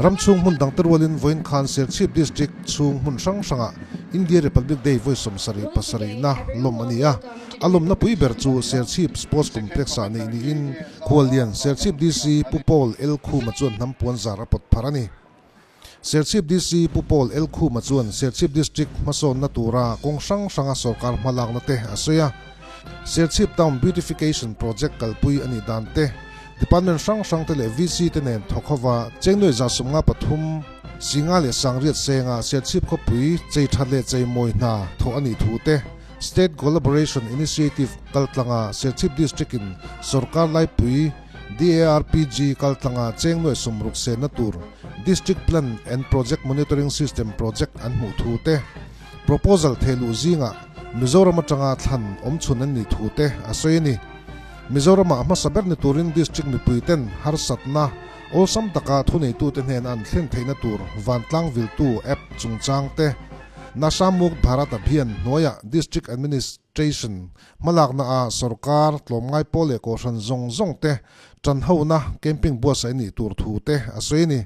Ram chhung hmun dangte rualin vawiin khan Serchhip District chhung hmun hrang hrangah India Republic Day vawi 77 na lawm a ni a. A lawmna pui ber chu Serchhip Sports Complex-ah neih niin Khuallian Serchhip DC Pu Paul L Khuma chuan hnam puan zar a pawt phar a ni. Serchhip DC Pu Paul L Khuma chuan Serchhip District hmasawnna tura kawng hrang hranga sorkar hmalakna te a sawi a. Serchhip Town Beautification Project kalpui a nih dan te, Department hrang hrang te leh VC te nen thawk hova Chengnuai 53, 5 le 90 senga Serchhip khawpui chei that leh chei mawi hna thawh a nih thu te, State Collaboration Initiative kaltlanga Serchhip District in sorkar laipui DARPG kaltlanga Chengnuai 60 senna tur District Plan and Project Monitoring System Project an hmuh thu te, Proposal thehluh zingah Mizoram atanga thlan awm chhun an nih thu te a sawi a ni. Mizoramah a hmasa ber ni turin District mipui ten harsatna awlsam taka thuneitute hnena an thlen theihna tur vantlang viltu app chungchang te Nasha Mukt Bharat Abhiyan hnuaiah District Administration hmalakna a sorkar tlawmngai pawl leh kohhran zawng zawng te tanhona camping buatsaih nih tur thu te a sawi a ni.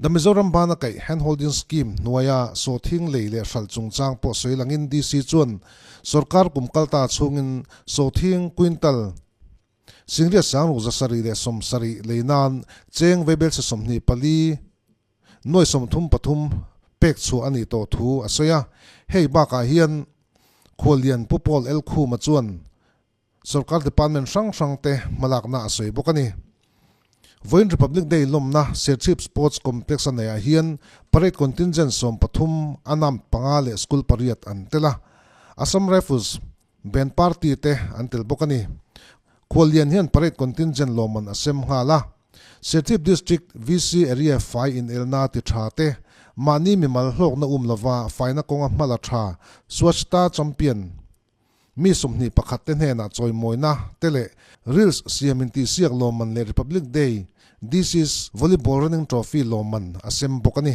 The Mizoram Bana Kaih Handholding Scheme hnuaia sawhthing lei leh hralh chungchang pawh sawi langin DC chuan sorkar kum kalta chhungin sawhthing quintal 1670 lei nan cheng vaibelchhe 24 nuai 33 pek chhuah a nih tawh thu a sawi a. Hei bakah hian Khuallian Pu Paul L Khuma chuan Sorkar department hrang hrang te hmalakna a sawi bawk a ni. Vawiin Republic Day lawmna Serchhip Sports Complex a neihah hian parade contingent 13, anam panga leh school pariat an tel a. Assam Rifles band party te an tel bawk a ni. Khuallian hian parade contingent lawmman a sem nghal a. Serchhip District VC Area fai inelna ti tha te, mahni mimal hlawkna um lova faina kawnga hmala tha Swachhta Champion Mi 21 te hnenah chawimawina te leh Reels siam intihsiak lawmman leh Republic Day DC's Volleyball Running Trophy lawmman a sem bawk a ni.